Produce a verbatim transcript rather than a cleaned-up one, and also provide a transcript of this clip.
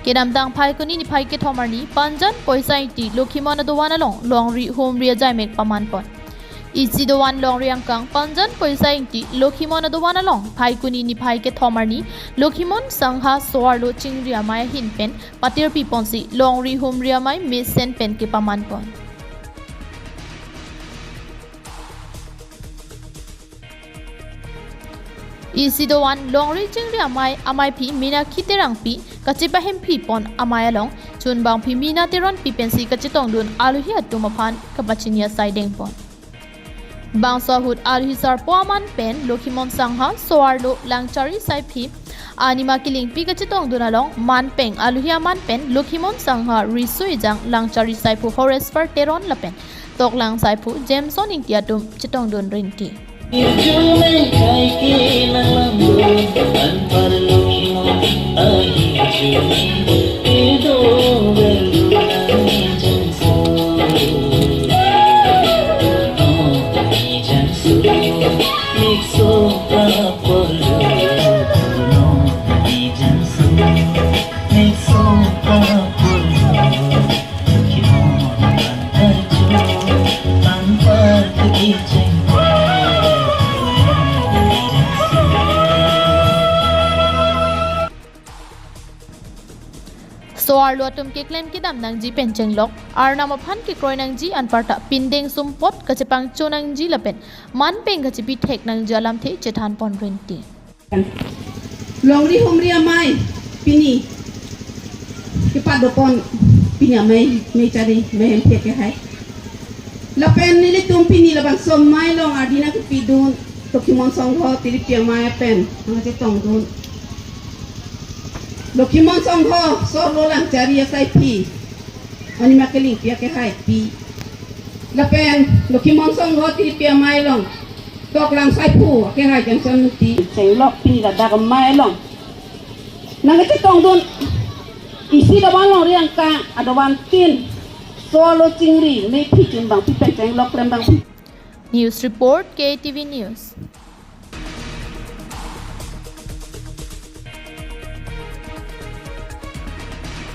Kedamtang Phaikuni niphai kethom arni Panjan Poisa Ingti Lokhimon adovan along longri humri ajaimek pamanpon. Isi dovan longri angkang Panjan Poisa Ingti Lokhimon adovan along Phaikuni niphai kethom arni Lokhimon Sangha so-arlo chingri amei ahin pen patirpiponsi longri humri amei mesen pen kepamanpon. Isi dovan longri chingri amei, ameiphi Minakhi Terangpi kachepahemphipon amei along chunbangphi Mina Teronpi pensi kachetongdun aluhi atum aphan kapachini asai dengpon. Bangso ahut aluhi sarpo aman pen Lokhimon Sangha so-arlo Langchari Saiphi Anima Kilingpi kachetongdun along manpeng aluhi aman pen Lokhimon Sangha Riso Ejang Langchari Saiphu Horesper Teron lapen Toklang Saiphu Jameson Ingti atum chetongdun rinti. So-arlo atum keklem kedam nangji pen chenglok, arnam aphan kekroi nangji anparta pindeng sumpot kachepangcho nangji lapen manpeng kachepi thek nangji alamthe chethanpon rinti. Longri humri amei pini kepadopon pini amei, mei chari, mei hemphe kehai. Lapen nelitum pini labangso amei along ardi nangkepidun Lokhimon Sangha tiripi amei pen nangkachetongdun. Lokhimon Sangha so-arlo Langchari Saiphi Anima Kilingpi akehaipi. Lapen Lokhimon Sangha tiripi amei along Toklang Saiphu akehai Jameson Ingti. Chenglok pini ladak amei along nangkachetongdun isi dovan longri angkang adovan tin so-arlo chingri meiphi chunbangphi pen chenglok klembangphi. News report, K T V News.